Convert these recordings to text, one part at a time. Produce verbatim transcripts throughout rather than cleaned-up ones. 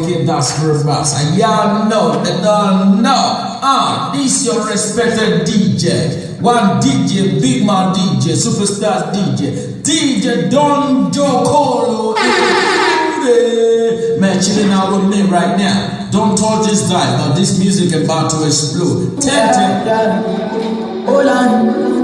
That's Reverse. And y'all know, they don't know. Ah, this your respected D J. One D J, big man D J, superstar D J. D J Don Jokolo. Man, chilling out with me right now. Don't touch this dial. Now this music about to explode. Ten ten. Hold on.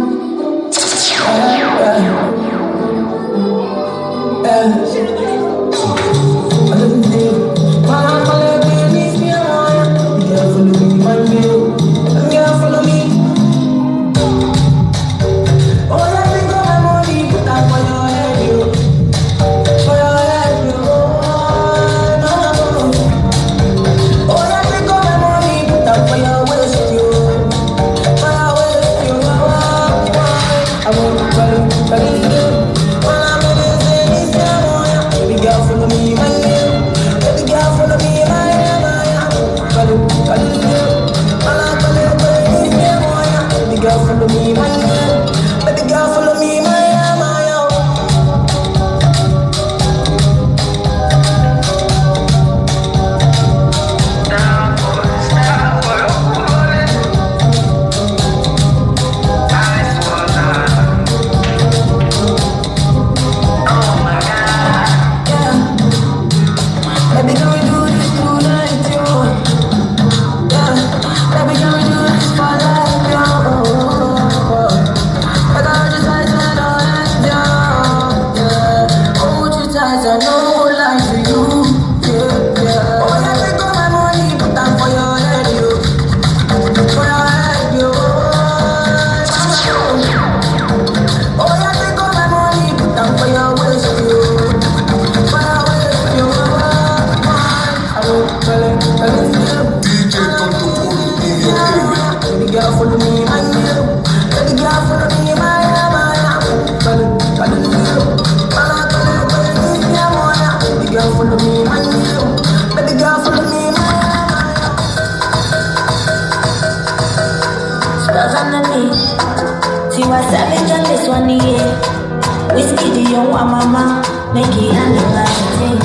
Savage on this one, yeah. Whiskey, the young one, mama. Make it handle like a thing.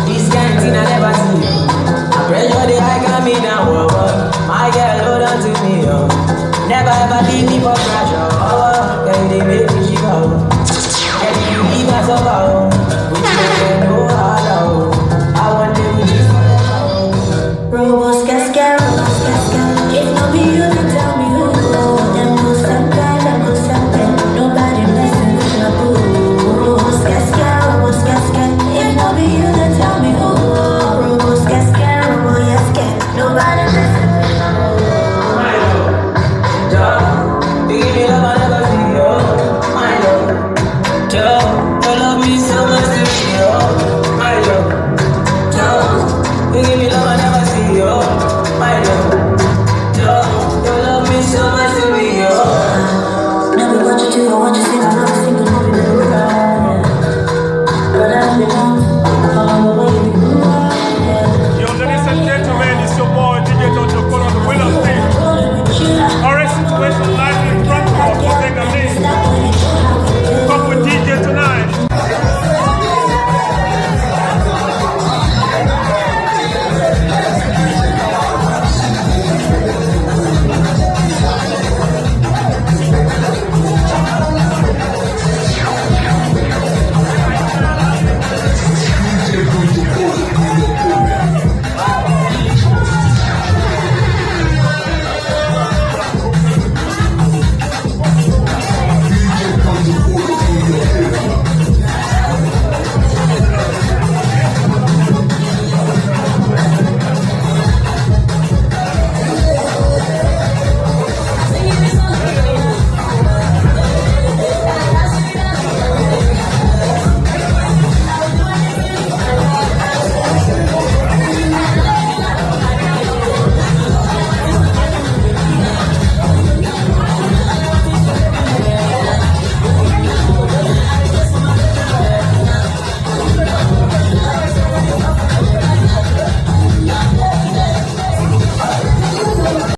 This kind thing I never see. I pressure the high got me down. Whoa, whoa. My girl, hold on to me, oh. Never ever leave me for pressure. Oh, girl, they make me shiver. Girl, you leave us over, oh. With you, I can go harder, oh. I want them with you forever, oh. Robo